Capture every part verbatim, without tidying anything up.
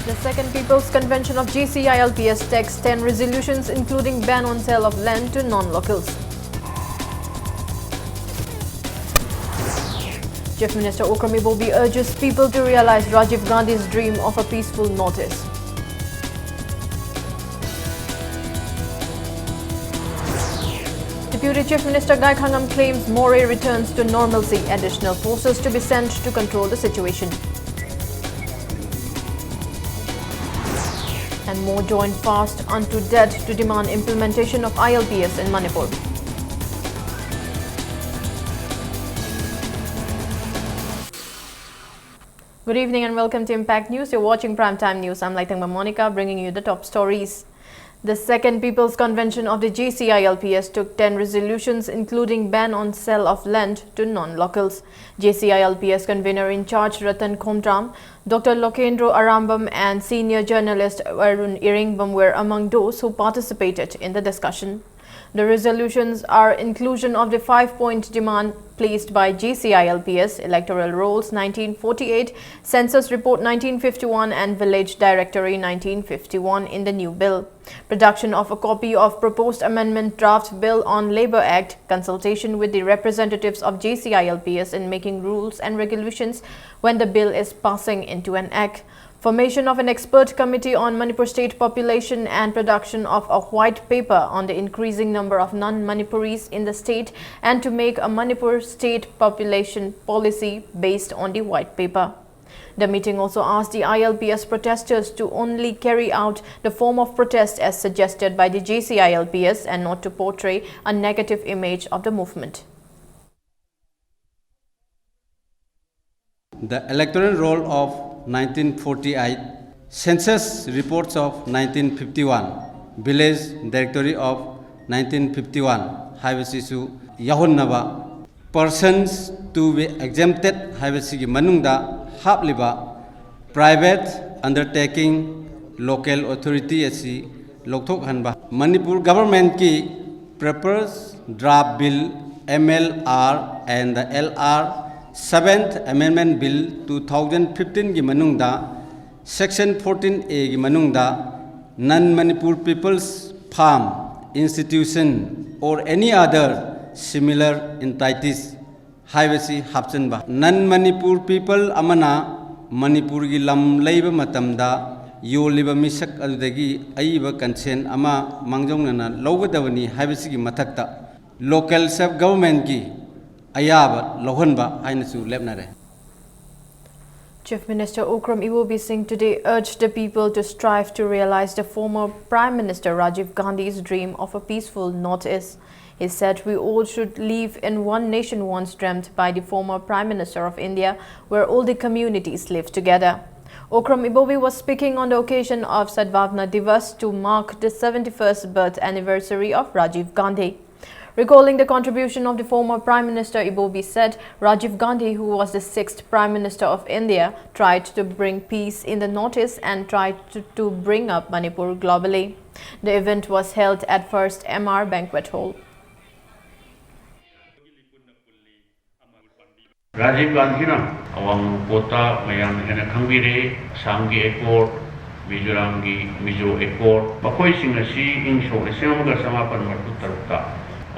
The Second People's Convention of G C I L P S takes ten resolutions, including ban on sale of land to non-locals. Chief Minister Okram Ibobi urges people to realize Rajiv Gandhi's dream of a peaceful Northeast. Deputy Chief Minister Gai Khangam claims Moreh returns to normalcy, additional forces to be sent to control the situation. And more join fast unto death to demand implementation of I L P S in Manipur. Good evening and welcome to Impact News. You're watching Primetime News. I'm Laitangma Monica, bringing you the top stories. The Second People's Convention of the G C I L P S took ten resolutions, including ban on sale of land to non-locals. G C I L P S convener in charge Ratan Khomdram, Doctor Lokendro Arambam, and senior journalist Arun Iringbam were among those who participated in the discussion. The resolutions are inclusion of the five-point demand placed by G C I L P S, Electoral Rolls nineteen forty-eight, Census Report nineteen fifty-one, and Village Directory nineteen fifty-one in the new bill. Production of a copy of proposed amendment draft bill on Labour Act, consultation with the representatives of G C I L P S in making rules and regulations when the bill is passing into an act. Formation of an expert committee on Manipur state population and production of a white paper on the increasing number of non-Manipuris in the state and to make a Manipur state population policy based on the white paper. The meeting also asked the I L P S protesters to only carry out the form of protest as suggested by the G C I L P S and not to portray a negative image of the movement. The Electoral Roll of nineteen forty-eight, Census Reports of nineteen fifty-one, Village Directory of nineteen fifty-one ꯍꯥꯏꯕꯁꯤꯁꯨ ꯌꯥꯎꯍꯟꯅꯕ, persons to be exempted ꯍꯥꯏꯕꯁꯤꯒꯤ ꯃꯅꯨꯡꯗ ꯍꯥꯞꯂꯤꯕ private undertaking, local authority ꯑꯁꯤ ꯂꯧꯊꯣꯛꯍꯟꯕ꯫ Manipur ꯒꯚꯔꯟꯃꯦꯟꯠꯀꯤ proposed draft bill M L R and the L R, Seventh Amendment Bill two thousand fifteen ꯒꯤ ꯃꯅꯨꯡꯗ Section fourteen A ꯒꯤ ꯃꯅꯨꯡꯗ non Manipur people's firm, institution or any other similar entities ꯍꯥꯏꯕꯁꯤ ꯍꯥꯞꯆꯤꯟꯕ꯫ Non Manipur people ꯑꯃꯅ ꯃꯅꯤꯄꯨꯔꯒꯤ ꯂꯝ ꯂꯩꯕ ꯃꯇꯝꯗ ꯌꯣꯜꯂꯤꯕ ꯃꯤꯁꯛ ꯑꯗꯨꯗꯒꯤ ꯑꯏꯕ consent ꯑꯃ ꯃꯥꯡꯖꯧꯅꯅ ꯂꯧꯒꯗꯕꯅꯤ ꯍꯥꯏꯕꯁꯤꯒꯤ ꯃꯊꯛꯇ local self government ꯀꯤ ꯑꯌꯥꯕ ꯂꯧꯍꯟꯕ ꯍꯥꯏꯅꯁꯨ ꯂꯦꯞꯅꯔꯦ꯫ Chief Minister Okram Ibobi Singh today urged the people to strive to realize the former Prime Minister Rajiv Gandhi's dream of a peaceful Northeast. He said we all should live in one nation once dreamt by the former Prime Minister of India, where all the communities live together. Okram Ibobi was speaking on the occasion of Sadbhavna Divas to mark the seventy-first birth anniversary of Rajiv Gandhi. Recalling the contribution of the former Prime Minister, Ibobi said Rajiv Gandhi, who was the sixth Prime Minister of India, tried to bring peace in the Northeast and tried to, to bring up Manipur globally. The event was held at First M R Banquet Hall. Rajiv ꯒꯥꯟꯙꯤꯅ ꯑꯋꯥꯡ ꯅꯣꯡꯄꯣꯛꯇ ꯃꯌꯥꯝꯅ ꯍꯦꯟꯅ ꯈꯪꯕꯤꯔꯦ꯫ ꯑꯁꯥꯝꯒꯤ ꯑꯦꯀꯣꯔꯗ, ꯃꯤꯖꯣꯔꯥꯝꯒꯤ ꯃꯤꯖꯣ ꯑꯦꯀꯣꯔꯗ, ꯃꯈꯣꯏꯁꯤꯡ ꯑꯁꯤ ꯏꯪ ꯁꯣꯛ ꯂꯤꯁꯤꯡ ꯑꯃꯒ ꯆꯃꯥꯄꯟ ꯃꯔꯤꯐꯨ ꯇꯔꯨꯛꯇ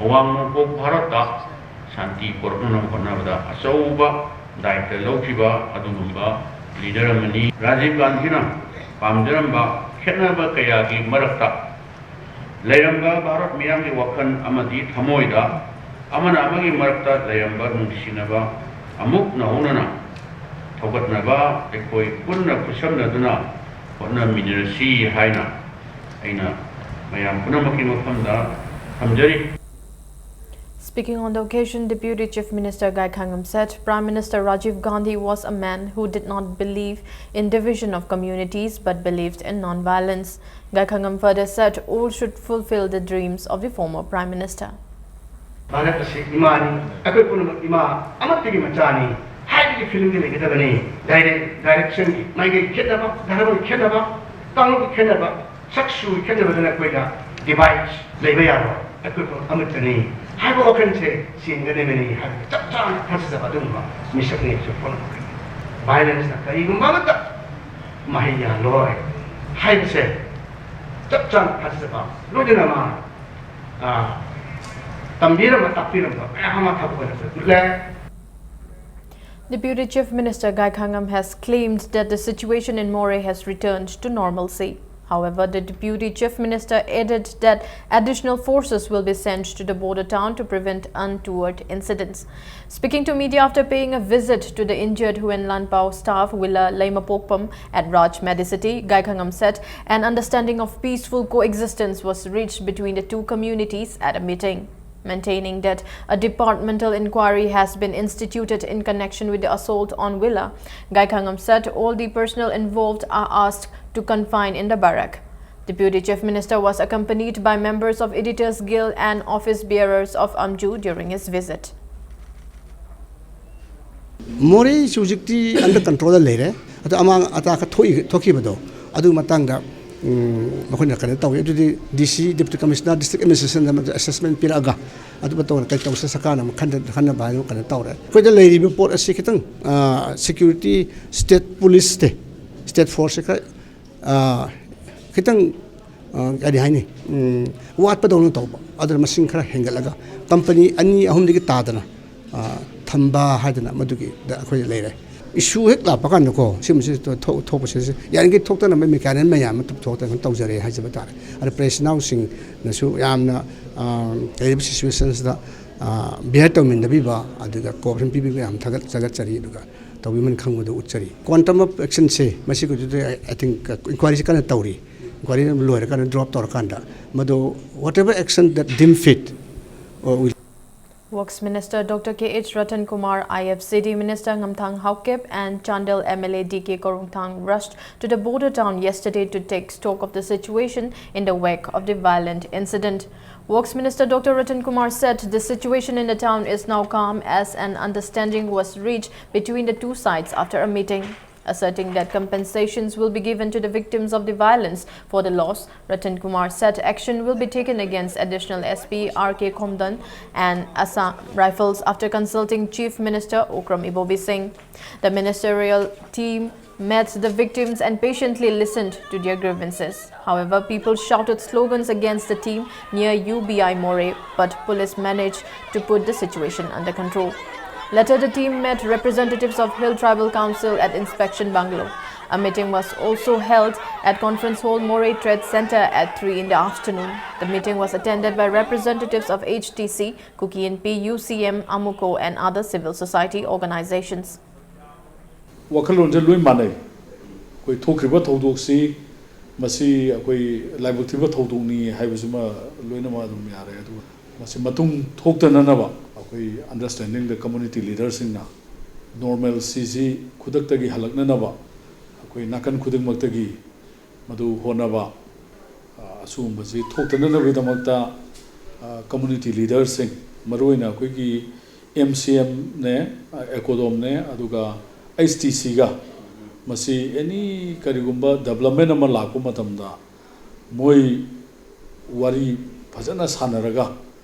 ꯑꯋꯥꯡ ꯅꯣꯡꯄꯣꯛ ꯚꯥꯔꯠꯇ ꯁꯥꯟꯇꯤ ꯄꯨꯔꯛꯅꯅꯕ ꯍꯣꯠꯅꯕꯗ ꯑꯆꯧꯕ ꯗꯥꯌꯤꯠꯇ ꯂꯧꯈꯤꯕ ꯑꯗꯨꯒꯨꯝꯕ ꯂꯤꯗꯔ ꯑꯃꯅꯤ꯫ ꯔꯥꯖꯤꯕ ꯒꯥꯟꯙꯤꯅ ꯄꯥꯝꯖꯔꯝꯕ ꯈꯦꯠꯅꯕ ꯀꯌꯥꯒꯤ ꯃꯔꯛꯇ ꯂꯩꯔꯝꯕ ꯚꯥꯔꯠ ꯃꯤꯌꯥꯝꯒꯤ ꯋꯥꯈꯜ ꯑꯃꯗꯤ ꯊꯃꯣꯏꯗ ꯑꯃꯅ ꯑꯃꯒꯤ ꯃꯔꯛꯇ ꯂꯩꯔꯝꯕ ꯅꯨꯡꯁꯤꯅꯕ ꯑꯃꯨꯛ ꯅꯧꯍꯧꯅꯅ ꯊꯧꯒꯠꯅꯕ ꯑꯩꯈꯣꯏ ꯄꯨꯟꯅ ꯈꯨꯠꯁꯝꯅꯗꯨꯅ ꯍꯣꯠꯅꯃꯤꯟꯅꯔꯁꯤ ꯍꯥꯏꯅ ꯑꯩꯅ ꯃꯌꯥꯝ ꯄꯨꯝꯅꯃꯛꯀꯤ ꯃꯐꯝꯗ ꯊꯝꯖꯔꯤ꯫ Speaking on the occasion, Deputy Chief Minister Gai Khangam said Prime Minister Rajiv Gandhi was a man who did not believe in division of communities but believed in non-violence. Gai Khangam further said all should fulfill the dreams of the former Prime Minister. Bharat ꯑꯁꯤ ꯏꯃꯥꯅꯤ, ꯑꯩꯈꯣꯏ ꯄꯨꯝꯅꯃꯛ ꯏꯃꯥ ꯑꯃꯠꯇꯒꯤ ꯃꯆꯥꯅꯤ ꯍꯥꯏꯕꯒꯤ ꯐꯤꯂꯝꯗꯤ ꯂꯩꯒꯗꯕꯅꯤ꯫ Direct ꯗꯥꯏꯔꯦꯛꯁꯟꯒꯤ ꯃꯥꯏꯀꯩ ꯈꯦꯠꯅꯕ, ꯙꯔꯃꯒꯤ ꯈꯦꯠꯅꯕ, ꯀꯥꯡꯂꯨꯞꯀꯤ ꯈꯦꯠꯅꯕ, ꯁꯛꯁꯨꯒꯤ ꯈꯦꯠꯅꯕꯗꯅ ꯑꯩꯈꯣꯏꯗ ꯗꯤꯚꯥꯏꯠ ꯂꯩꯕ ꯌꯥꯔꯣꯏ꯫ ꯑꯩꯈꯣꯏ ꯄꯨꯝꯅꯃꯛ ꯑꯃꯠꯇꯅꯤ ꯍꯥꯏꯕ ꯋꯥꯈꯜꯁꯦ ꯆꯦꯟꯒꯗꯕꯅꯤ ꯍꯥꯏꯕꯒꯤ ꯆꯞ ꯆꯥꯅ ꯊꯥꯖꯖꯕ ꯑꯗꯨꯒꯨꯝꯕ ꯃꯤꯁꯛꯅꯤ ꯑꯩꯁꯨ ꯄꯨꯝꯅꯃꯛ꯫ ꯚꯥꯏꯂꯦꯟꯁꯅ ꯀꯔꯤꯒꯨꯝꯕ ꯑꯃꯠꯇ ꯃꯍꯩ ꯌꯥꯜꯂꯣꯏ ꯍꯥꯏꯕꯁꯦ ꯆꯞ ꯆꯥꯅ ꯊꯥꯖꯕ ꯂꯣꯏꯅꯅ ꯃꯥ, ꯑ, ꯇꯝꯕꯤꯔꯝꯕ, ꯇꯥꯛꯄꯤꯔꯝꯕ ꯃꯌꯥꯝ ꯑꯃ ꯊꯕꯛ ꯑꯣꯏꯅ ꯎꯠꯂꯦ꯫ Deputy Chief Minister Gaikhangam has claimed that the situation in Moreh has returned to normalcy. However, the Deputy Chief Minister added that additional forces will be sent to the border town to prevent untoward incidents. Speaking to media after paying a visit to the injured Huenlanpao staff Willa Leimapokpam at Raj Medicity, Gaikhangam said an understanding of peaceful coexistence was reached between the two communities at a meeting. Maintaining that a departmental inquiry has been instituted in connection with the assault on Willa, Gaikhangam said all the personnel involved are asked to confine in the barrack. Deputy Chief Minister was accompanied by members of Editors Guild and office bearers of AMJU during his visit. ꯃꯣꯔꯦꯁꯨ ꯍꯧꯖꯤꯛꯇꯤ under controlꯗ ꯂꯩꯔꯦ꯫ ꯑꯗꯣ ꯑꯃꯥꯡ ꯑꯇꯥ ꯈꯔ ꯊꯣꯛꯏ ꯊꯣꯛꯈꯤꯕꯗꯣ ꯑꯗꯨ ꯃꯇꯥꯡꯗ ꯎꯝ, ꯃꯈꯣꯏꯅ ꯀꯩꯅꯣ ꯇꯧꯏ꯫ ꯑꯗꯨꯗꯤ DC, Deputy Commissioner, District Administrationꯗ ꯑꯃꯁꯨ assessment ꯄꯤꯔꯛꯑꯒ ꯑꯗꯨ ꯃꯇꯧꯗ ꯀꯩ ꯇꯧꯁꯦ ꯁꯔꯀꯥꯔꯅ ꯑꯃꯨꯛ ꯈꯟꯅ ꯈꯟꯅꯕ ꯍꯥꯏꯅ ꯀꯩꯅꯣ ꯇꯧꯔꯦ꯫ ꯑꯩꯈꯣꯏꯗ ꯂꯩꯔꯤꯕ ꯄꯣꯠ ꯑꯁꯤ ꯈꯤꯇꯪ security, state policeꯁꯦ, state forceꯁꯦ ꯈꯔ ꯈꯤꯇꯪ ꯀꯔꯤ ꯍꯥꯏꯅꯤ, ꯋꯥꯠꯄꯗꯧꯅ ꯇꯧꯕ꯫ ꯑꯗꯨꯅ ꯃꯁꯤꯡ ꯈꯔ ꯍꯦꯟꯒꯠꯂꯒ company ꯑꯅꯤ ꯑꯍꯨꯝꯗꯒꯤ ꯇꯥꯗꯅ ꯊꯝꯕ ꯍꯥꯏꯗꯅ ꯃꯗꯨꯒꯤꯗ ꯑꯩꯈꯣꯏ ꯂꯩꯔꯦ꯫ Issue ꯍꯦꯛ ꯂꯥꯛꯄ ꯀꯥꯟꯗꯀꯣ ꯁꯤꯒꯨꯝꯕꯁꯤ ꯊꯣꯛꯄꯁꯤꯗ ꯌꯥꯔꯤꯈꯩ ꯊꯣꯛꯇꯅꯕ mechanism ꯃꯌꯥꯝ ꯑꯃ ꯄꯨꯊꯣꯛꯇꯅ ꯇꯧꯖꯔꯦ ꯍꯥꯏꯖꯕ ꯇꯥꯔꯦ꯫ ꯑꯗ press ꯅꯥꯎꯁꯤꯡꯅꯁꯨ ꯌꯥꯝꯅ ꯂꯩꯔꯤꯕ situationꯁꯤꯗ bear ꯇꯧꯃꯤꯟꯅꯕꯤꯕ ꯑꯗꯨꯒ cooperation ꯄꯤꯕꯤꯕ ꯌꯥꯝ ꯊꯥꯒꯠ ꯊꯥꯒꯠꯆꯔꯤ꯫ ꯑꯗꯨꯒ ꯇꯧꯕꯤꯃꯟ ꯈꯪꯕꯗꯨ ꯎꯠꯆꯔꯤ꯫ Quantum of actionꯁꯦ ꯃꯁꯤꯒꯤꯗꯨꯗ I think inquiryꯁꯦ ꯀꯟꯅ ꯇꯧꯔꯤ꯫ Inquiry ꯂꯣꯏꯔꯀꯥꯟꯗ drop ꯇꯧꯔꯀꯥꯟꯗ ꯃꯗꯨ whatever action that deem fit, uh, will Works Minister Doctor K H Ratan Kumar, I F C D Minister Ngamthang Haokip, and Chandel M L A D K Khorumthang rushed to the border town yesterday to take stock of the situation in the wake of the violent incident. Works Minister Doctor Ratan Kumar said the situation in the town is now calm as an understanding was reached between the two sides after a meeting. Asserting that compensations will be given to the victims of the violence for the loss, Ratan Kumar said action will be taken against Additional S P R K Khomdan and Assam Rifles after consulting Chief Minister Okram Ibobi Singh. The ministerial team met the victims and patiently listened to their grievances. However, people shouted slogans against the team near U B I Moreh, but police managed to put the situation under control. Later, the team met representatives of Hill Tribal Council at Inspection Bungalow. A meeting was also held at Conference Hall Moreh Trade Center at three in the afternoon. The meeting was attended by representatives of H T C, Kuki N P, U C M, AMUCO, and other civil society organizations. ꯋꯥꯈꯜꯂꯣꯟꯁꯦ ꯂꯣꯏ ꯃꯥꯟꯅꯩ꯫ ꯑꯩꯈꯣꯏ ꯊꯣꯛꯈ꯭ꯔꯤꯕ ꯊꯧꯗꯣꯛꯁꯤ ꯃꯁꯤ ꯑꯩꯈꯣꯏ ꯂꯥꯏꯕꯛ ꯊꯤꯕ ꯊꯧꯗꯣꯛꯅꯤ ꯍꯥꯏꯕꯁꯤꯃ ꯂꯣꯏꯅꯃꯛ ꯑꯗꯨꯝ ꯌꯥꯔꯦ꯫ ꯑꯗꯨꯒ ꯃꯁꯤ ꯃꯇꯨꯡ ꯊꯣꯛꯇꯅꯅꯕ ꯑꯩꯈꯣꯏ understanding ꯗ community leader ꯁꯤꯡꯅ normalcy ꯁꯤ ꯈꯨꯗꯛꯇꯒꯤ ꯍꯜꯂꯛꯅꯅꯕ ꯑꯩꯈꯣꯏ ꯅꯥꯀꯟ ꯈꯨꯗꯤꯡꯃꯛꯇꯒꯤ ꯃꯗꯨ ꯍꯣꯠꯅꯕ, ꯑ, ꯑꯁꯤꯒꯨꯝꯕꯁꯤ ꯊꯣꯛꯇꯅꯅꯕꯒꯤꯗꯃꯛꯇ, ꯑ, community leader ꯁꯤꯡ, ꯃꯔꯨꯑꯣꯏꯅ ꯑꯩꯈꯣꯏꯒꯤ M C M ꯅꯦ, ꯑ, ACODOM ꯅꯦ, ꯑꯗꯨꯒ H T C ꯒ ꯃꯁꯤ any ꯀꯔꯤꯒꯨꯝꯕ development ꯑꯃ ꯂꯥꯛꯄ ꯃꯇꯝꯗ ꯃꯣꯏ ꯋꯥꯔꯤ ꯐꯖꯅ ꯁꯥꯟꯅꯔꯒ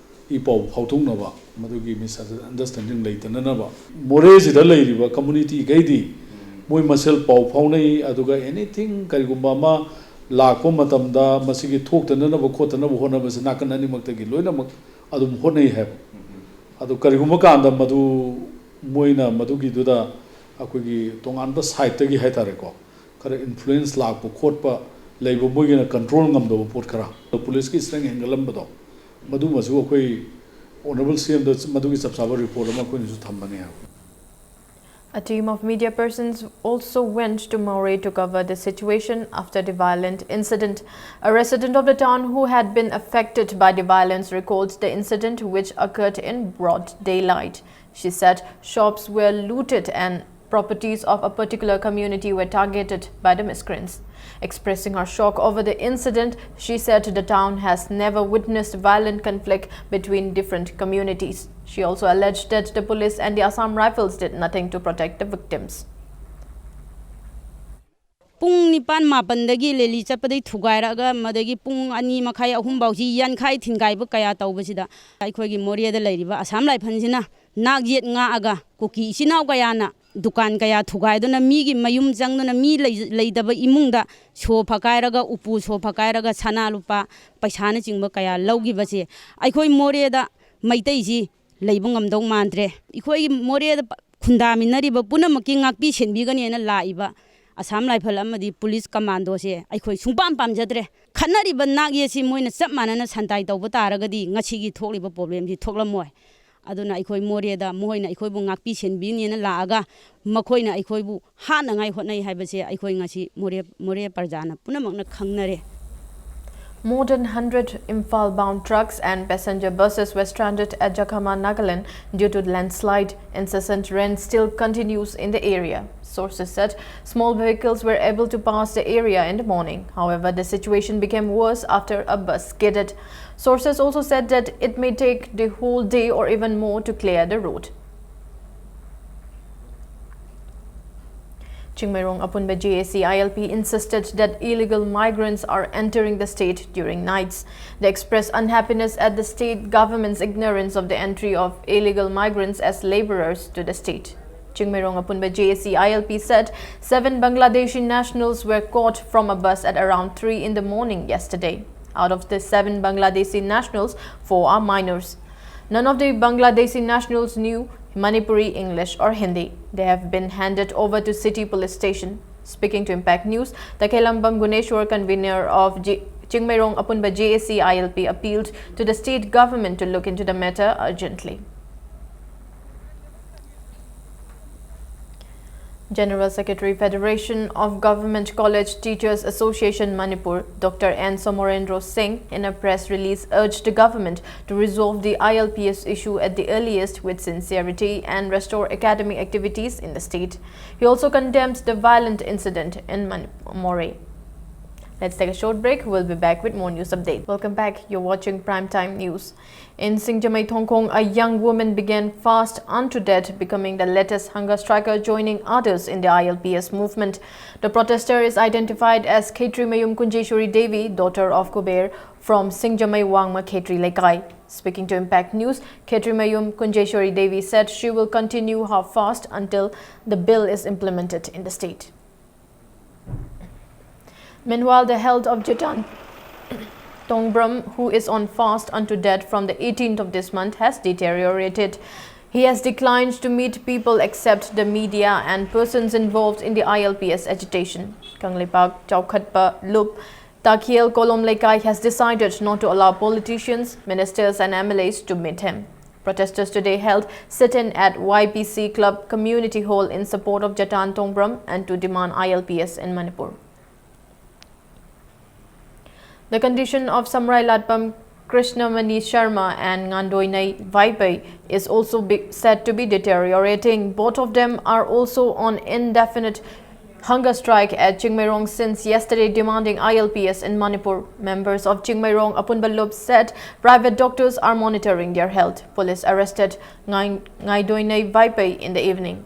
ꯏ ꯄꯥꯎ ꯐꯥꯎꯊꯣꯛꯅꯕ, ꯃꯗꯨꯒꯤ misunderstanding ꯂꯩꯇꯅꯅꯕ꯫ ꯃꯣꯔꯦꯁꯤꯗ ꯂꯩꯔꯤꯕ community ꯈꯩꯗꯤ ꯃꯣꯏ ꯃꯁꯦꯜ ꯄꯥꯎ ꯐꯥꯎꯅꯩ, ꯑꯗꯨꯒ anything ꯀꯔꯤꯒꯨꯝꯕ ꯑꯃ ꯂꯥꯛꯄ ꯃꯇꯝꯗ ꯃꯁꯤꯒꯤ ꯊꯣꯛꯇꯅꯅꯕ ꯈꯣꯠꯇꯅꯕ ꯍꯣꯠꯅꯕꯁꯤ ꯅꯥꯀꯟ ꯑꯅꯤꯃꯛꯇꯒꯤ ꯂꯣꯏꯅꯃꯛ ꯑꯗꯨꯝ ꯍꯣꯠꯅꯩ ꯍꯥꯏꯕ꯫ ꯑꯗꯨ ꯀꯔꯤꯒꯨꯝꯕ ꯀꯥꯟꯗ ꯃꯗꯨ ꯃꯣꯏꯅ ꯃꯗꯨꯒꯤꯗꯨꯗ ꯑꯩꯈꯣꯏꯒꯤ ꯇꯣꯉꯥꯟꯕ side ꯇꯒꯤ ꯍꯥꯏꯇꯥꯔꯦꯀꯣ, ꯈꯔ influence ꯂꯥꯛꯄ ꯈꯣꯠꯄ ꯂꯩꯕ, ꯃꯣꯏꯒꯤꯅ control ꯉꯝꯗꯕ ꯄꯣꯠ ꯈꯔ, police ꯀꯤ strength ꯍꯦꯟꯒꯠꯂꯝꯕꯗꯣ, ꯃꯗꯨꯃꯁꯨ ꯑꯩꯈꯣꯏ Honourable C M ꯗ ꯃꯗꯨꯒꯤ ꯆꯞ ꯆꯥꯕ report ꯑꯃ ꯑꯩꯈꯣꯏꯅꯁꯨ ꯊꯝꯕꯅꯤ ꯍꯥꯏꯕ꯫ A team of media persons also went to Moreh to cover the situation after the violent incident. A resident of the town who had been affected by the violence recalled the incident, which occurred in broad daylight. She said shops were looted and properties of a particular community were targeted by the miscreants. Expressing her shock over the incident, she said the town has never witnessed violent conflict between different communities. She also alleged that the police and the Assam Rifles did nothing to protect the victims. ꯄꯨꯡ ꯅꯤꯄꯥꯟ ꯃꯥꯄꯟꯗꯒꯤ ꯂꯦꯂꯤ ꯆꯠꯄꯗꯒꯤ ꯊꯨꯒꯥꯏꯔꯛꯑꯒ ꯃꯗꯒꯤ ꯄꯨꯡ ꯑꯅꯤ ꯃꯈꯥꯏ ꯑꯍꯨꯝ ꯐꯥꯎꯁꯤ ꯌꯥꯟꯈꯥꯏ ꯊꯤꯟꯒꯥꯏꯕ ꯀꯌꯥ ꯇꯧꯕꯁꯤꯗ ꯑꯩꯈꯣꯏꯒꯤ ꯃꯣꯔꯦꯗ ꯂꯩꯔꯤꯕ ꯑꯁꯥꯝ ꯔꯥꯏꯐꯜꯁꯤꯅ ꯅꯥꯛ ꯌꯦꯠ ꯉꯥꯛꯑꯒ ꯀꯨꯀꯤ ꯏꯆꯤꯟ ꯏꯅꯥꯎ ꯀꯌꯥꯅ ꯗꯨꯀꯥꯟ ꯀꯌꯥ ꯊꯨꯒꯥꯏꯗꯨꯅ ꯃꯤꯒꯤ ꯃꯌꯨꯝ ꯆꯪꯗꯨꯅ ꯃꯤ ꯂꯩ-, ꯂꯩꯇꯕ ꯏꯃꯨꯡꯗ ꯁꯣ ꯐꯀꯥꯏꯔꯒ ꯎꯄꯨ ꯁꯣ ꯐꯀꯥꯏꯔꯒ ꯁꯅꯥ ꯂꯨꯄꯥ ꯄꯩꯁꯥꯅꯆꯤꯡꯕ ꯀꯌꯥ ꯂꯧꯈꯤꯕꯁꯦ ꯑꯩꯈꯣꯏ ꯃꯣꯔꯦꯗ ꯃꯩꯇꯩꯁꯤ ꯂꯩꯕ ꯉꯝꯗꯧ ꯃꯥꯟꯗ꯭ꯔꯦ꯫ ꯑꯩꯈꯣꯏꯒꯤ ꯃꯣꯔꯦꯗ ꯈꯨꯟꯗꯥꯃꯤꯟꯅꯔꯤꯕ ꯄꯨꯝꯅꯃꯛꯀꯤ ꯉꯥꯛꯄꯤ ꯁꯦꯟꯕꯤꯒꯅꯦꯅ ꯂꯥꯛꯏꯕ ꯑꯁꯥꯝ ꯔꯥꯏꯐꯜ ꯑꯃꯗꯤ ꯄꯨꯂꯤꯁ ꯀꯃꯥꯟꯗꯣꯁꯦ ꯑꯩꯈꯣꯏ ꯁꯨꯡꯄꯥꯝ ꯄꯥꯝꯖꯗ꯭ꯔꯦ꯫ ꯈꯠꯅꯔꯤꯕ ꯅꯥꯛ ꯌꯦꯠꯁꯤ ꯃꯣꯏꯅ ꯆꯞ ꯃꯥꯟꯅꯅ ꯁꯟꯗꯥꯏ ꯇꯧꯕ ꯇꯥꯔꯒꯗꯤ ꯉꯁꯤꯒꯤ ꯊꯣꯛꯂꯤꯕ ꯄ꯭ꯔꯣꯕ꯭ꯂꯦꯝꯁꯤ ꯊꯣꯛꯂꯝꯃꯣꯏ꯫ ꯑꯗꯨꯅ ꯑꯩꯈꯣꯏ ꯃꯣꯔꯦꯗ ꯃꯈꯣꯏꯅ ꯑꯩꯈꯣꯏꯕꯨ ꯉꯥꯛꯄꯤ ꯁꯦꯟꯕꯤꯅꯦꯅ ꯂꯥꯛꯑꯒ ꯃꯈꯣꯏꯅ ꯑꯩꯈꯣꯏꯕꯨ ꯍꯥꯠꯅꯉꯥꯏ ꯍꯣꯠꯅꯩ ꯍꯥꯏꯕꯁꯦ ꯑꯩꯈꯣꯏ ꯉꯁꯤ ꯃꯣꯔꯦ, ꯃꯣꯔꯦ ꯄ꯭ꯔꯖꯥꯅ ꯄꯨꯝꯅꯃꯛꯅ ꯈꯪꯅꯔꯦ꯫ More than hundred Imphal-bound trucks and passenger buses were stranded at Jakhama, Nagaland due to landslide. Incessant rain still continues in the area. Sources said small vehicles were able to pass the area in the morning. However, the situation became worse after a bus skidded. Sources also said that it may take the whole day or even more to clear the road. Chingmeirong Apunba J A C I L P insisted that illegal migrants are entering the state during nights. They expressed unhappiness at the state government's ignorance of the entry of illegal migrants as laborers to the state. Chingmeirong Apunba J A C I L P said seven Bangladeshi nationals were caught from a bus at around three in the morning yesterday. Out of the seven Bangladeshi nationals, four are minors. None of the Bangladeshi nationals knew Manipuri, English or Hindi. They have been handed over to City Police Station. Speaking to Impact News, Takelambam Guneshwar, convener of J- Chingmeirong Apunba J A C I L P, appealed to the state government to look into the matter urgently. General Secretary, Federation of Government College Teachers Association Manipur, Doctor N Somorendro Singh, in a press release urged the government to resolve the I L P S issue at the earliest with sincerity and restore academic activities in the state. He also condemned the violent incident in Manipur. Let's take a short break. We'll be back with more news update. Welcome back. You're watching Prime Time News. In Singjamei Thongkhong, a young woman began fast unto death, becoming the latest hunger striker, joining others in the I L P S movement. The protester is identified as Khetrimayum Kunjeshwari Devi, daughter of Kuber, from Singjamei Wangma Khetri Leikai. Speaking to Impact News, Khetrimayum Kunjeshwari Devi said she will continue her fast until the bill is implemented in the state. Meanwhile, the health of Jatan Tongbram, who is on fast unto death from the eighteenth of this month, has deteriorated. He has declined to meet people except the media and persons involved in the I L P S agitation. Kangleipak Chaukhatpa Lup Takhiel Kolom Leikai has decided not to allow politicians, ministers, and M L As to meet him. Protesters today held sit-in at Y P C Club Community Hall in support of Jatan Tongbram and to demand I L P S in Manipur. The condition of Samrai Latpam Krishnamani Sharma and Ngandoinei Vaipai is also be, said to be deteriorating. Both of them are also on indefinite hunger strike at Chingmeirong since yesterday, demanding I L P S in Manipur. Members of Chingmeirong Apunba Lup said private doctors are monitoring their health. Police arrested Ngai- Ngaidoinei Vaipai in the evening.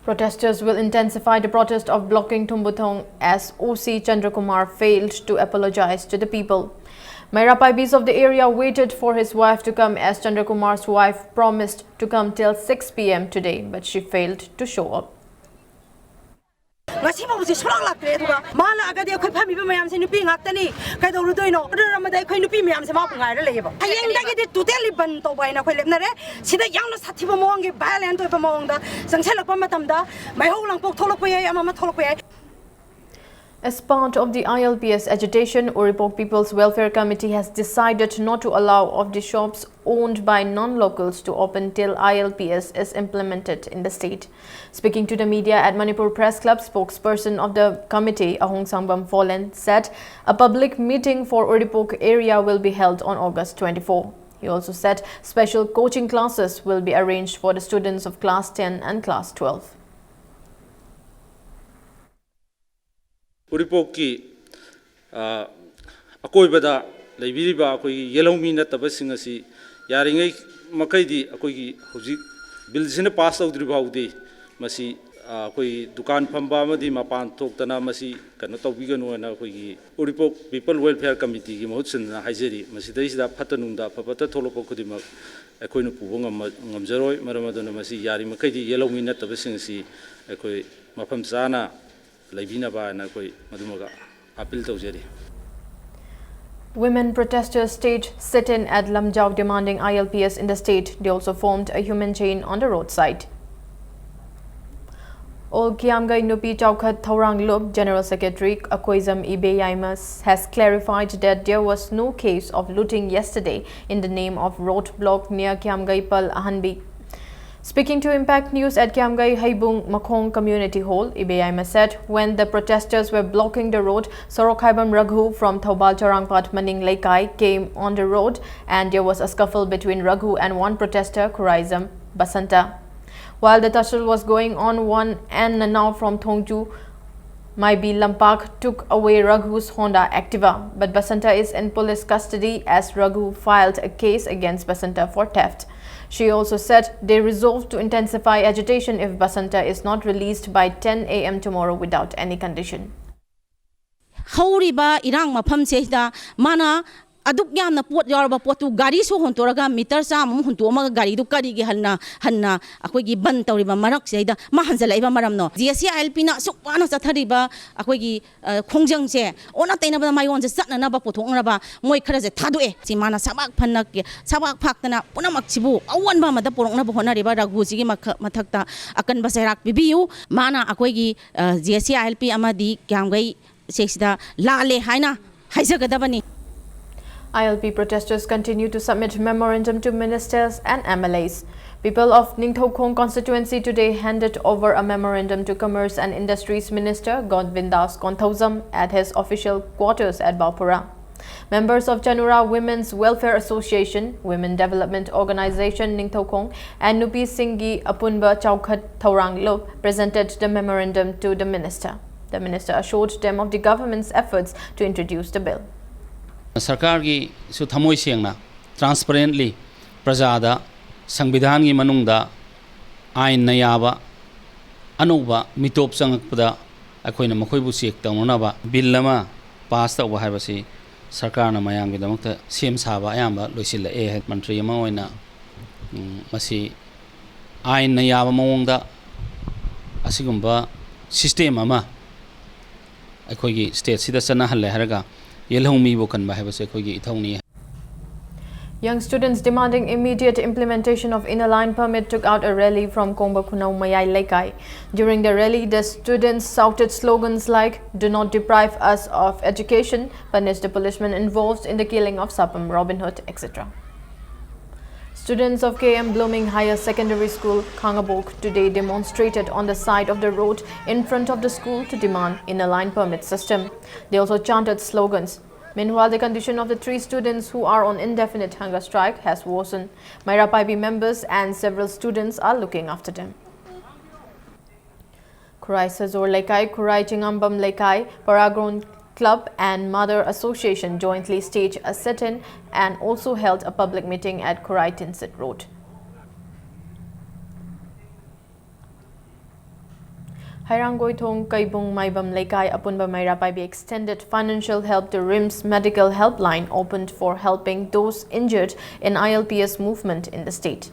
Protesters will intensify the protest of blocking Thumbuthong as O C Chandra Kumar failed to apologize to the people. Meira Paibis of the area waited for his wife to come as Chandra Kumar's wife promised to come till six p m today, but she failed to show up. ꯉꯁꯤ ꯐꯥꯎꯕꯁꯦ ꯁꯨꯡꯂꯥꯛ ꯂꯥꯛꯇ꯭ꯔꯦ꯫ ꯑꯗꯨꯒ ꯃꯥ ꯂꯥꯛꯑꯒꯗꯤ ꯑꯩꯈꯣꯏ ꯐꯝꯃꯤꯕ ꯃꯌꯥꯝꯁꯦ ꯅꯨꯄꯤ ꯉꯥꯛꯇꯅꯤ, ꯀꯩꯗꯧꯔꯨꯗꯣꯏꯅꯣ? Order ꯑꯃꯗ ꯑꯩꯈꯣꯏ ꯅꯨꯄꯤ ꯃꯌꯥꯝꯁꯦ ꯃꯥꯕꯨ ꯉꯥꯏꯔ ꯂꯩꯌꯦꯕ꯫ ꯍꯌꯦꯡꯗꯒꯤꯗꯤ ꯇꯣꯇꯦꯜꯂꯤ ꯕꯟ ꯇꯧꯕ ꯍꯥꯏꯅ ꯑꯩꯈꯣꯏ ꯂꯦꯞꯅꯔꯦ꯫ ꯁꯤꯗ ꯌꯥꯝꯅ ꯁꯥꯊꯤꯕ ꯃꯑꯣꯡꯒꯤ ꯚꯥꯏꯑꯣꯂꯦꯟ ꯑꯣꯏꯕ ꯃꯑꯣꯡꯗ ꯆꯪꯁꯜꯂꯛꯄ ꯃꯇꯝꯗ ꯃꯩꯍꯧ ꯂꯥꯡꯄꯣꯛ ꯊꯣꯛꯂꯛꯄ ꯌꯥꯏ, ꯑꯃ ꯑꯃ ꯊꯣꯛꯂꯛꯄ ꯌꯥꯏ꯫ As part of the I L P S agitation, Uripok People's Welfare Committee has decided not to allow of the shops owned by non-locals to open till I L P S is implemented in the state. Speaking to the media at Manipur Press Club, spokesperson of the committee, Ahung Sangbam Pholen, said a public meeting for Uripok area will be held on August twenty-four. He also said special coaching classes will be arranged for the students of class ten and class twelve. ꯎꯔꯤꯄꯣꯛꯀꯤ ꯑ, ꯑꯀꯣꯏꯕꯗ ꯂꯩꯕꯤꯔꯤꯕ ꯑꯩꯈꯣꯏꯒꯤ ꯌꯦꯜꯍꯧꯃꯤ ꯅꯠꯇꯕꯁꯤꯡ ꯑꯁꯤ ꯌꯥꯔꯤꯉꯩ ꯃꯈꯩꯗꯤ ꯑꯩꯈꯣꯏꯒꯤ ꯍꯧꯖꯤꯛ ꯕꯤꯜꯁꯤꯅ pass ꯇꯧꯗ꯭ꯔꯤ ꯐꯥꯎꯗꯤ ꯃꯁꯤ ꯑ, ꯑꯩꯈꯣꯏ ꯗꯨꯀꯥꯟ ꯐꯝꯕ ꯑꯃꯗꯤ ꯃꯄꯥꯟ ꯊꯣꯛꯇꯅ ꯃꯁꯤ ꯀꯩꯅꯣ ꯇꯧꯕꯤꯒꯅꯨ ꯍꯥꯏꯅ ꯑꯩꯈꯣꯏꯒꯤ ꯎꯔꯤꯄꯣꯛ ꯄꯤꯄꯜ ꯋꯦꯜꯐꯤꯌꯥꯔ ꯀꯃꯤꯇꯤꯒꯤ ꯃꯍꯨꯠ ꯁꯤꯟꯗꯨꯅ ꯍꯥꯏꯖꯔꯤ꯫ ꯃꯁꯤꯗꯩꯁꯤꯗ ꯐꯠꯇ ꯅꯨꯡꯗ ꯑꯐ ꯐꯠꯇ ꯊꯣꯛꯂꯛꯄ ꯈꯨꯗꯤꯡꯃꯛ ꯑꯩꯈꯣꯏꯅ ꯄꯨꯕ ꯉꯝꯃ-, ꯉꯝꯖꯔꯣꯏ꯫ ꯃꯔꯝ ꯑꯗꯨꯅ ꯃꯁꯤ ꯌꯥꯔꯤꯃꯈꯩꯗꯤ ꯌꯦꯜꯍꯧꯃꯤ ꯅꯠꯇꯕꯁꯤꯡ ꯑꯁꯤ ꯑꯩꯈꯣꯏ ꯃꯐꯝ ꯆꯥꯅ ꯂꯩꯕꯤꯅꯕ ꯍꯥꯏꯅ ꯑꯩꯈꯣꯏ ꯃꯗꯨꯃꯒ ꯑꯥꯄꯤꯜ ꯇꯧꯖꯔꯤ꯫ Women protesters stage sit-in at Lamjao demanding I L P S in the state. They also formed a human chain on the roadside. All Kiamgai Nupi Chaukhat Thaurang Lup General Secretary Akoizam Ibeyaima has clarified that there was no case of looting yesterday in the name of roadblock near Kiamgai Pal Ahanbi. Speaking to Impact News at Kiamgai Heibung Makhong Community Hall, Ibeyaima said when the protesters were blocking the road, Sorok Haibam Raghu from Thoubal Charangpat Maning Leikai came on the road and there was a scuffle between Raghu and one protester, Khuraizam Basanta. While the tussle was going on, one and now from Thongju Maibi Lampak took away Raghu's Honda Activa, but Basanta is in police custody as Raghu filed a case against Basanta for theft. She also said they resolved to intensify agitation if Basanta is not released by ten A M tomorrow without any condition. ꯍꯧꯔꯤꯕ ꯏꯔꯥꯡ ꯃꯐꯝꯁꯤꯗ ꯃꯥꯅ ꯑꯗꯨꯛ ꯌꯥꯝꯅ ꯄꯣꯠ ꯌꯥꯎꯔꯕ ꯄꯣꯠꯇꯨ ꯒꯥꯔꯤꯁꯨ ꯍꯣꯟꯇꯣꯔꯒ ꯃꯤꯇꯔ ꯆꯥꯝꯃꯃꯨꯛ ꯍꯨꯟꯇꯣꯛꯑꯝꯃꯒ ꯒꯥꯔꯤꯗꯨ ꯀꯔꯤꯒꯤ ꯍꯟꯅ ꯍꯟꯅ ꯑꯩꯈꯣꯏꯒꯤ ꯕꯟ ꯇꯧꯔꯤꯕ ꯃꯔꯛꯁꯤꯗꯩꯗ ꯃꯥ ꯍꯟꯖꯜꯂꯛꯏꯕ ꯃꯔꯝꯅꯣ? G S C I L ꯄꯤꯅ ꯑꯁꯨꯛ ꯋꯥꯅ ꯆꯠꯊꯔꯤꯕ ꯑꯩꯈꯣꯏꯒꯤ ꯈꯣꯡꯖꯪꯁꯦ ꯑꯣꯟꯅ ꯇꯩꯅꯕꯗ ꯃꯥꯏꯑꯣꯟꯁꯦ ꯆꯠꯅꯅꯕ ꯄꯨꯊꯣꯛꯅꯕ ꯃꯣꯏ ꯈꯔꯁꯦ ꯊꯥꯗꯣꯛꯑꯦ꯫ ꯁꯤ ꯃꯥꯅ ꯁꯕꯥꯛ ꯐꯟꯅ ꯁꯕꯥꯛ ꯐꯥꯛꯇꯅ ꯄꯨꯝꯅꯃꯛꯁꯤꯕꯨ ꯑꯑꯣꯟꯕ ꯑꯃꯗ ꯄꯨꯔꯛꯅꯕ ꯍꯣꯠꯅꯔꯤꯕ ꯔꯘꯨꯁꯤꯒꯤ ꯃꯊꯛꯇ ꯑꯀꯟꯕ ꯆꯩꯔꯥꯛ ꯄꯤꯕꯤꯌꯨ꯫ ꯃꯥꯅ ꯑꯩꯈꯣꯏꯒꯤ G S C I L P ꯑꯃꯗꯤ ꯀ꯭ꯌꯥꯝꯒꯩ ꯁꯤꯗ ꯂꯥꯜꯂꯦ ꯍꯥꯏꯅ ꯍꯥꯏꯖꯒꯗꯕꯅꯤ꯫ I L P protesters continue to submit memorandum to ministers and M L As. People of Ningthoukhong constituency today handed over a memorandum to Commerce and Industries Minister Godvindas Konthoujam at his official quarters at Baopura. Members of Chanura Women's Welfare Association, Women Development Organization Ningthoukhong, and Nupisinggi Apunba Chaukat Thouranglup presented the memorandum to the minister. The minister assured them of the government's efforts to introduce the bill. ꯁꯔꯀꯥꯔꯒꯤꯁꯨ ꯊꯃꯣꯏ ꯁꯦꯡꯅ, transparently, ꯄ꯭ꯔꯖꯥꯗ ꯁꯪꯕꯤꯙꯥꯟꯒꯤ ꯃꯅꯨꯡꯗ ꯑꯥꯏꯟꯅ ꯌꯥꯕ ꯑꯅꯧꯕ ꯃꯤꯇꯣꯞ ꯆꯪꯉꯛꯄꯗ ꯑꯩꯈꯣꯏꯅ ꯃꯈꯣꯏꯕꯨ check ꯇꯧꯅꯅꯕ ꯕꯤꯜ ꯑꯃ ꯄꯥꯁ ꯇꯧꯕ ꯍꯥꯏꯕꯁꯤ ꯁꯔꯀꯥꯔꯅ ꯃꯌꯥꯝꯒꯤꯗꯃꯛꯇ ꯁꯦꯝ ꯁꯥꯕ ꯑꯌꯥꯝꯕ ꯂꯣꯏꯁꯤꯜꯂꯛꯑꯦ꯫ ꯃꯟꯇ꯭ꯔꯤ ꯑꯃ ꯑꯣꯏꯅ, ꯎꯝ, ꯃꯁꯤ ꯑꯥꯏꯟꯅ ꯌꯥꯕ ꯃꯑꯣꯡꯗ ꯑꯁꯤꯒꯨꯝꯕ system ꯑꯃ ꯑꯩꯈꯣꯏꯒꯤ stateꯁꯤꯗ ꯆꯠꯅꯍꯜꯂꯦ ꯍꯥꯏꯔꯒ ꯌꯦꯜꯍꯧꯃꯤꯕꯨ ꯀꯟꯕ ꯍꯥꯏꯕꯁꯦ ꯑꯩꯈꯣꯏꯒꯤ ꯏꯊꯧꯅꯤ꯫ Young students demanding immediate implementation of Inner Line Permit took out a rally from Kongba Khunau Mayai Leikai. During the rally, the students shouted slogans like, "Do not deprive us of education," "Punish the policemen involved in the killing of Sapam Robin Hood," et cetera. Students of K M Blooming Higher Secondary School, Khangabok, today demonstrated on the side of the road in front of the school to demand Inner Line Permit system. They also chanted slogans. Meanwhile, the condition of the three students who are on indefinite hunger strike has worsened. Mairapaibi members and several students are looking after them. Khurai Sajor Leikai, Khurai Chingambam Leikai, Paragon Club and Mother Association jointly staged a sit-in and also held a public meeting at Khurai Tinsit Road. Hairangoi Thong Kaibung Maibam Leikai Apunba Mairapaibi extended financial help to RIMS Medical Helpline, opened for helping those injured in I L P S movement in the state.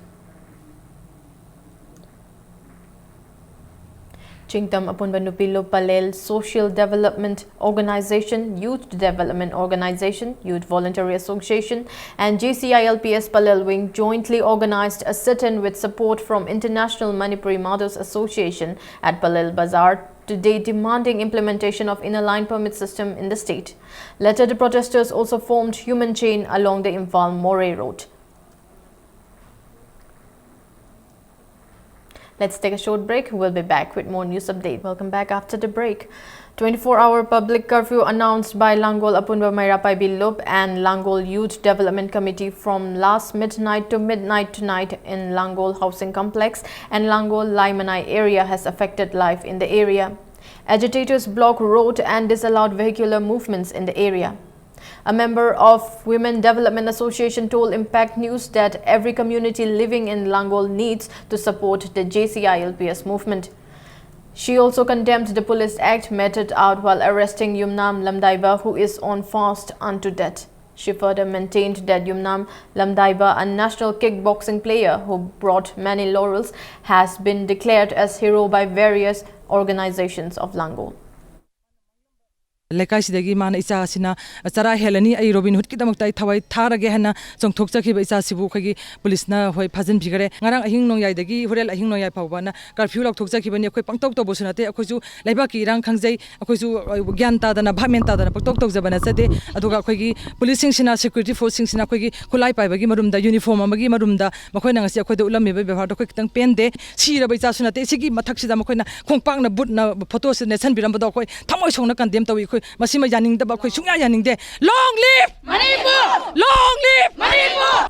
Chingtam Apunba Nupilup Palel Social Development Organization, Youth Development Organization, Youth Voluntary Association, and J C I L P S Palel Wing jointly organized a sit-in with support from International Manipuri Mothers Association at Palel Bazar today, demanding implementation of Inner Line Permit system in the state. Later, the protesters also formed human chain along the Imphal Moreh Road. Let's take a short break. We'll be back with more news update. Welcome back after the break. Twenty-four hour public curfew announced by Langol Apunba Mairapaibi Lup and Langol Youth Development Committee from last midnight to midnight tonight in Langol Housing Complex and Langol Laimanai area has affected life in the area. Agitators block road and disallowed vehicular movements in the area. A member of Women Development Association told Impact News that every community living in Langol needs to support the J C I L P S movement. She also condemned the police act meted out while arresting Yumnam Lamdaiba, who is on fast unto death. She further maintained that Yumnam Lamdaiba, a national kickboxing player who brought many laurels, has been declared as hero by various organizations of Langol. ꯂꯩꯀꯥꯏꯁꯤꯗꯒꯤ ꯃꯥꯅ ꯏꯆꯥꯁꯤꯅ ꯆꯔꯥ ꯍꯦꯜꯂꯅꯤ, ꯑꯩ robin ꯍꯨꯗꯀꯤꯗꯃꯛꯇ ꯑꯩ ꯊꯋꯥꯏ ꯊꯥꯔꯒꯦ ꯍꯥꯏꯅ ꯆꯣꯡꯊꯣꯛꯆꯈꯤꯕ ꯏꯆꯥꯁꯤꯕꯨ ꯑꯩꯈꯣꯏꯒꯤ ꯄꯨꯂꯤꯁꯅ ꯍꯣꯏ ꯐꯥꯖꯤꯟꯕꯤꯈ꯭ꯔꯦ꯫ ꯉꯔꯥꯡ ꯑꯍꯤꯡ ꯅꯣꯡꯌꯥꯏꯗꯒꯤ ꯍꯣꯔꯦꯟ ꯑꯍꯤꯡ ꯅꯣꯡꯌꯥꯏ ꯐꯥꯎꯕꯅ ꯀꯔꯐ꯭ꯌꯨ ꯂꯥꯎꯊꯣꯛꯆꯈꯤꯕꯅꯤ꯫ ꯑꯩꯈꯣꯏ ꯄꯪꯇꯧ ꯇꯧꯕꯁꯨ ꯅꯠꯇꯦ, ꯑꯩꯈꯣꯏꯁꯨ ꯂꯩꯕꯥꯛꯀꯤ ꯏꯔꯥꯡ ꯈꯪꯖꯩ, ꯑꯩꯈꯣꯏꯁꯨ ꯒ꯭ꯌꯥꯟ ꯇꯥꯗꯅ ꯚꯥꯞ ꯃꯦꯟ ꯇꯥꯗꯅ ꯄꯪꯇꯧ ꯇꯧꯖꯕ ꯅꯠꯆꯗꯦ꯫ ꯑꯗꯨꯒ ꯑꯩꯈꯣꯏꯒꯤ ꯄꯨꯂꯤꯁꯁꯤꯡꯁꯤꯅ, ꯁꯦꯀ꯭ꯌꯨꯔꯤꯇꯤ ꯐꯣꯔꯁꯁꯤꯡꯁꯤꯅ ꯑꯩꯈꯣꯏꯒꯤ ꯈꯨꯠꯂꯥꯏ ꯄꯥꯏꯕꯒꯤ ꯃꯔꯨꯝꯗ, ꯌꯨꯅꯤꯐꯣꯔꯝ ꯑꯃꯒꯤ ꯃꯔꯨꯝꯗ ꯃꯈꯣꯏꯅ ꯉꯁꯤ ꯑꯩꯈꯣꯏꯗ ꯎꯠꯂꯝꯃꯤꯕ ꯕꯦꯕꯥꯔꯗꯣ ꯑꯩꯈꯣꯏ ꯈꯤꯇꯪ ꯄꯦꯟꯗꯦ꯫ ꯁꯤꯔꯕ ꯏꯆꯥꯁꯨ ꯅꯠꯇꯦ꯫ ꯁꯤꯒꯤ ꯃꯊꯛꯁꯤꯗ ꯃꯈꯣꯏꯅ ꯈꯣꯡꯄꯥꯛꯅ ꯕꯨꯠꯅ ꯐꯣꯇꯣꯁꯤ ꯅꯦꯠꯁꯟꯕꯤꯔꯝꯕꯗꯣ ꯑꯩꯈꯣꯏ ꯊꯃꯣꯏ ꯁꯣꯛꯅ ꯀꯟꯗꯦꯝ ꯇꯧꯏ꯫ ꯑꯩꯈꯣꯏ ꯃꯁꯤꯃ ꯌꯥꯅꯤꯡꯗꯕ, ꯑꯩꯈꯣꯏ ꯁꯨꯡꯌꯥ ꯌꯥꯅꯤꯡꯗꯦ꯫ Long live! Manipur! Long live! Manipur!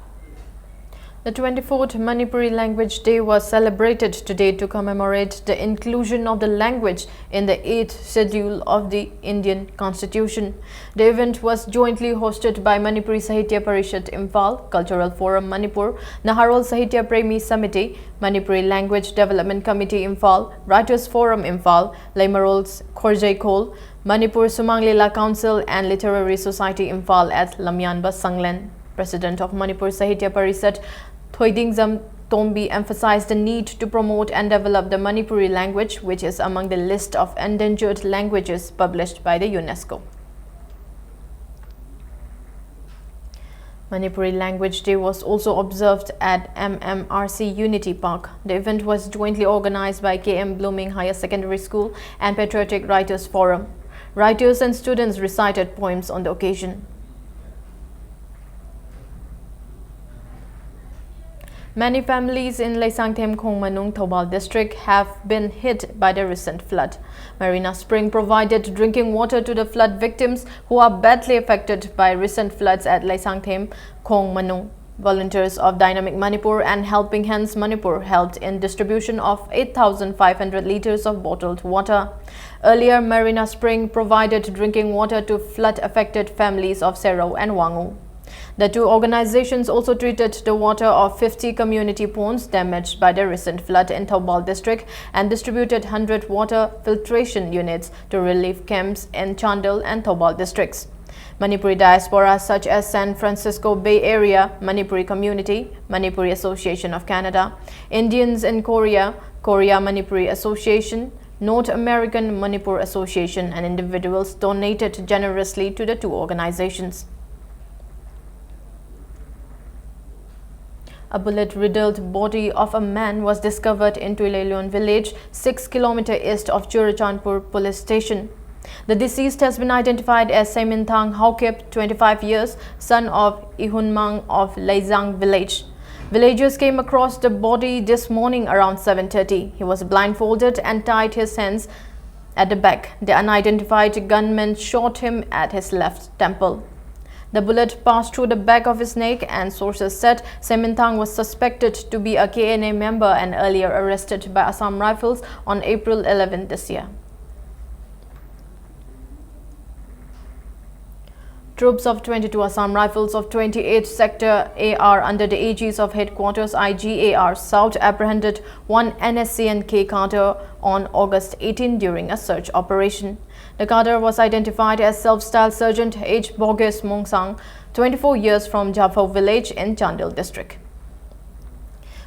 The twenty-fourth Manipuri Language Day was celebrated today to commemorate the inclusion of the language in the eighth Schedule of the Indian Constitution. The event was jointly hosted by Manipuri Sahitya Parishad Imphal, Cultural Forum Manipur, Naharol Sahitya Premi Samiti, Manipuri Language Development Committee Imphal, Writers Forum Imphal, Leimarol's Khorjai Khol, Manipur Sumang Lila Council and Literary Society Imphal at Lamyanba Sanglen. President of Manipur Sahitya Parishad, Thoidingzam Tombi emphasized the need to promote and develop the Manipuri language, which is among the list of endangered languages published by the UNESCO. Manipuri Language Day was also observed at M M R C Unity Park. The event was jointly organized by K M Blooming Higher Secondary School and Patriotic Writers Forum. Writers and students recited poems on the occasion. Many families in Leisangthem Khongmanung, Thoubal district have been hit by the recent flood. Marina Spring provided drinking water to the flood victims who are badly affected by recent floods at Leisangthem Khongmanung. Volunteers of Dynamic Manipur and Helping Hands Manipur helped in distribution of eight thousand five hundred liters of bottled water. Earlier, Marina Spring provided drinking water to flood-affected families of Sero and Wangu. The two organizations also treated the water of fifty community ponds damaged by the recent flood in Thoubal district and distributed hundred water filtration units to relief camps in Chandel and Thoubal districts. Manipuri diaspora such as San Francisco Bay Area Manipuri Community, Manipuri Association of Canada, Indians in Korea, Korea Manipuri Association, North American Manipur Association and individuals donated generously to the two organizations. A bullet-riddled body of a man was discovered in Tuileilon village, six kilometer east of Churachandpur police station. The deceased has been identified as Seminthang Haokip, twenty-five years, son of Ihunmang of Leizang village. Villagers came across the body this morning around seven thirty. He was blindfolded and tied his hands at the back. The unidentified gunman shot him at his left temple. The bullet passed through the back of his neck, and sources said Seminthang was suspected to be a K N A member and earlier arrested by Assam Rifles on April eleventh this year. Troops of twenty-two Assam Rifles of twenty-eighth Sector A R under the aegis of Headquarters I G A R South apprehended one N S C N K cadre on August eighteen during a search operation. The cadre was identified as self-styled Sergeant H Bogus Mongsang, twenty-four years, from Japhou village in Chandel district.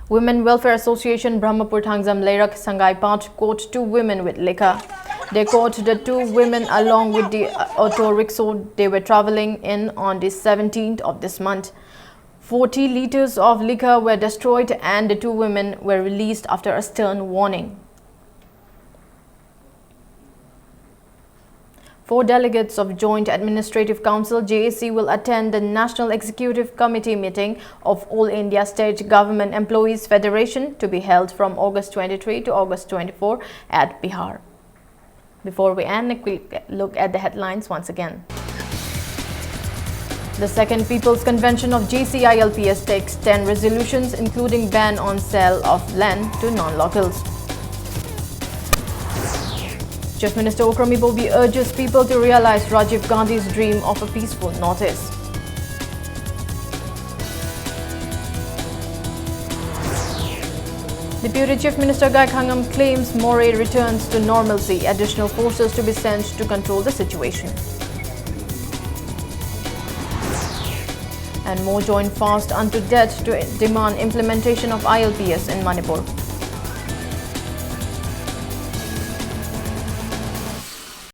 Women Welfare Association Brahmapur Thangzam Leirak Sangaipat caught two women with liquor. They caught the two women along with the uh, auto rickshaw they were traveling in on the seventeenth of this month. Forty liters of liquor were destroyed and the two women were released after a stern warning. Four delegates of Joint Administrative Council, J A C, will attend the National Executive Committee meeting of All India State Government Employees Federation to be held from August twenty-three to August twenty-four at Bihar. Before we end, a quick look at the headlines once again. The Second People's Convention of J C I L P S takes ten resolutions, including ban on sale of land to non-locals. Chief Minister Okram Ibobi urges people to realize Rajiv Gandhi's dream of a peaceful Northeast. Deputy Chief Minister Gaikhangnam claims Moreh returns to normalcy, additional forces to be sent to control the situation. And more join fast unto death to demand implementation of I L P S in Manipur.